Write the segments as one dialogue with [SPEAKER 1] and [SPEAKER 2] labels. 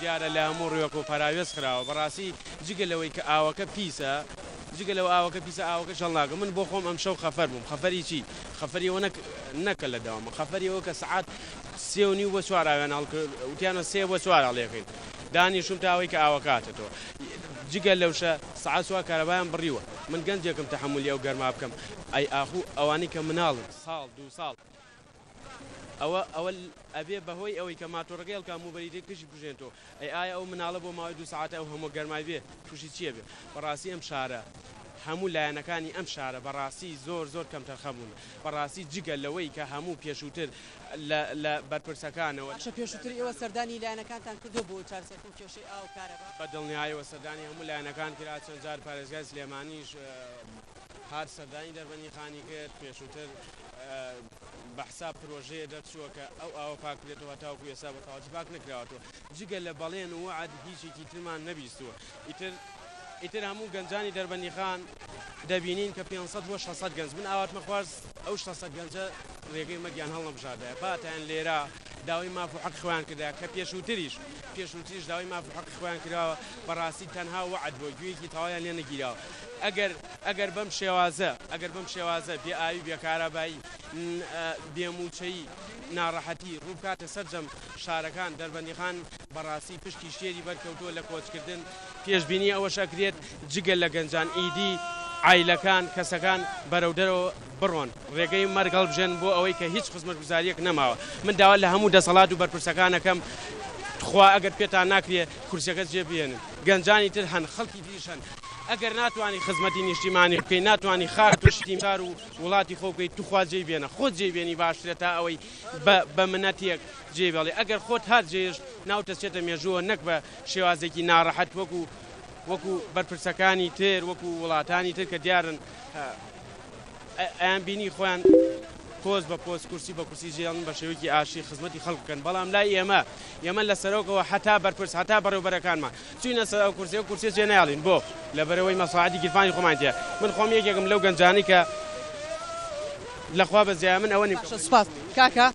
[SPEAKER 1] دیارە لە هەموو ڕوێک و پەراوێز خراوە بەڕاستی جگە لەوەی کە ئاوەکە پیسە جگە لەوە ئاوەکە پیسە ئاوەکەش هەڵناگرم من بۆ خۆم ئەمشەو خەفەر بووم خەفەری چی خەفەری ئەوە نەک نەکە لە دەوامە خەفەری ئەوە کە سەعات سێ و نیو بۆ چوار ئاویان هەڵکرد وتیانە سێ بۆ چوار هەڵیەکەین دانیشوم تا ئەوەی کە ئاوەکە هاتەتەوە جگە لەوشە سەعات چوار کارەبایان بڕیوە من گەنجێکم تەحەمولی ئەو گەرما بکەم ئەی ئاخو ئەوانەی کە مناڵن ساڵ دوو ساڵ ئەوە ئەوە ئەبێ بەهۆی ئەوەی کە ماتۆڕەکەی هەڵکا موبەریدەکەشی بکوژێنتەوە ئەی ئایا ئەو مناڵە بۆ ماوەی دوو سەعاتە ئەو هەموو گەرمای بێ توشی چی ئەبێ بەڕاستی ئەم شارە هەموو لایەنەکانی ئەم شارە بەڕاستی زۆر زۆر کەمتەرخەم بوون بەڕاستی جگە لەوەی کە هەموو پێشووتر لە لە بەرپرسەکانەوە.
[SPEAKER 2] باشە پێشووتر ئێوە سەردانی لایەنەکانتان کردووە بۆ چارەسەرکردنی کێشەی ئاو و کارەبا؟
[SPEAKER 1] بە دڵنیایەوە سەردانی هەموو لایەنەکان کرا چەند جار پارێزگای سلێمانیش هات سەردانی دەربەندیخانی کرد پێشووتر بە حساب پرۆژەیە دەرچووە کە ئەو ئاوە پاک بکرێتەوە هەتاوەکو ئێستا بە تەواوەتی پاک نەکراوەتەوە جگە لە بەڵێن و وەعد هیچێکی ترمان نەبیستووە ئیتر ئیتر هەموو گەنجانی دەربەندیخان دەبینین کە 500 بۆ 600 گەنج من ئاواتمە خواست ئەو 600 گەنجە ڕێگەی مەگیان هەڵنەبژاردایە باتیان لێرە داوای ماف و حەقی خۆیان کردایە کە پێشووتریش پێشووتریش داوای ماف و حەقی خۆیان کراوە بەڕاستی تەنها وەعد بووە گوێیەکی تەواویان لێ نەگیراوە ئەگەر ئەگەر بەم شێوازە ئەگەر بەم شێوازە بێ ئاوی بێ کارەبایی بێ مووچەیی ناڕەحەتی ڕووبکاتە سەرجەم شارەکان دەربەندیخان بەڕاستی پشکی شێری بەرکەوتووە لە کۆچکردن پێشبینی ئەوەش ئەکرێت جگە لە گەنجان ئیدی عایلەکان کەسەکان بەرەو دەرەوە بڕۆن ڕێگەی مەرگ هەڵبژێن بۆ ئەوەی کە هیچ خزمەتگوزاریەک نەماوە من داوا لە هەموو دەسەڵات و بەرپرسەکان ئەکەم تخوا ئەگەر پێتان ناکرێ کورسیەکە جێ بهێنن گەنجانی تر هەن خەڵکی تریش هەن ئەگەر ناتوانی خزمەتی نیشتیمانی بکەی ناتوانی خاک و شتی شار و وڵاتی خۆ بکەی توخوا جێی بێنە خۆت جێی بێنی باشترە تا ئەوەی بە بە منەتێک جێی بێڵی ئەگەر خۆت هات جێیشت ناوت دەچێتە مێژووە نەک بە شێوازێکی ناڕەحەت وەکو وەکو بەرپرسەکانی تر وەکو وڵاتانی تر کە دیارن ئەیان بینی خۆیان پۆست بە پۆست کورسی بە کورسی جێڵن بە شێوەیەکی ئاشتی خزمەتی خەڵک بکەن بەڵام لای ئێمە ئێمە لە سەرۆکەوە هەتا بەرپرس هەتا بەڕێوبەرەکانمان چوینە سەر ئەو کورسی ئەو کورسیە جێ نایەڵین بۆ لەبەرئەوەی مەسڵەحەتی گیرفانی خۆمان تیا من خۆم یەکێکم لەو گەنجانەی کە لەخوا بەزیایە من ئەوە نیم
[SPEAKER 2] باشە سوپاس کاکە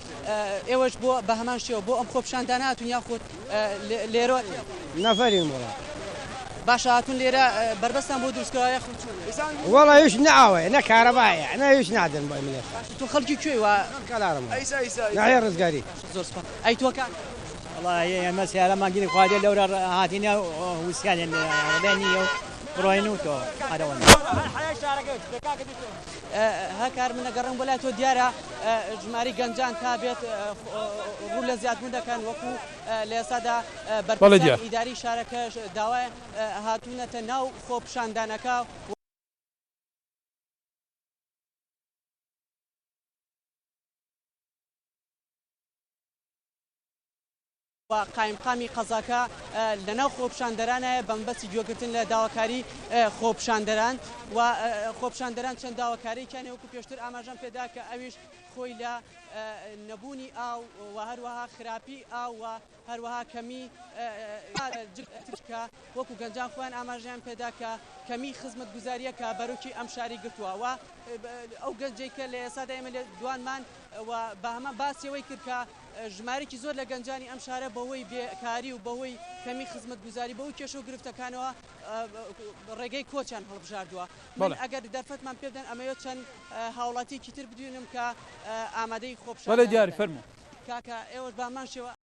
[SPEAKER 2] ئێوەش بۆ بە هەمان شێوە بۆ ئەم خۆپیشاندانە هاتوون یاخود لێرەوە
[SPEAKER 3] نەفەرین وەڵا.
[SPEAKER 2] باشە هاتوون لێرە بەربەستان بۆ دروست کراوە یاخود چۆن؟
[SPEAKER 3] وەڵا هیچ نە ئاوەیە نە کارەبایە نە هیچ نادەن بۆ ئێمە لێرە.
[SPEAKER 2] باشە تۆ خەڵکی کوێی وا؟
[SPEAKER 3] کەلارم ناحیەی ڕزگاری.
[SPEAKER 2] باشە زۆر سوپاس ئەی تۆ کاکە؟
[SPEAKER 4] وەڵا ئێمە سیارەمان گیری خواردیە لەورا هاتینە وسیانێ ڕێ نییە و بڕۆین و تۆ هەرەوەندە.
[SPEAKER 2] هەکار من ئەگەڕێم بۆ لای تۆ دیارە ژمارەی گەنجان تا بێت ڕوو لە زیادبوون دەکەن وەکو لە ئێستادا بەرپرسانی ئیداری شارەکەش داوای هاتوونەتە ناو خۆپیشاندانەکە. و قایمقامی قەزاکە لەناو خۆپیشاندەرانایە بەمەبەستی گوێگرتن لە داواکاری خۆپیشاندەران و خۆپیشاندەران چەند داواکاریەکیان هەیە وەکو پێشتر ئاماژەم پێدا کە ئەویش خۆی لە نەبوونی ئاو و هەروەها خراپی ئاو و هەروەها کەمی کە وەکو گەنجان خۆیان ئاماژەیان پێدا کە کەمی خزمەتگوزاریە کە بەرۆکی ئەم شاری گرتووە و ئەو گەنجەی کە لە ئێستادا ئێمە لێ دوانمان و بە هەمان باسی ئەوەی کرد کە ژمارەیەکی زۆر لە گەنجانی ئەم شارە بەهۆی بێکاری و بەهۆی کەمی خزمەتگوزاری بەهۆی کێشە و گرفتەکانەوە ڕێگەی کۆچیان هەڵبژاردووە. من ئەگەر دەرفەتمان پێ بدەن ئەمەوێت چەند هاوڵاتیەکی تر بدوێنم کە ئامادەی
[SPEAKER 5] بەڵێ دیاری
[SPEAKER 2] خۆپیشاندانەکەن.
[SPEAKER 5] فەرموو.
[SPEAKER 2] کاکە ئێوەش بە هەمان شێوە.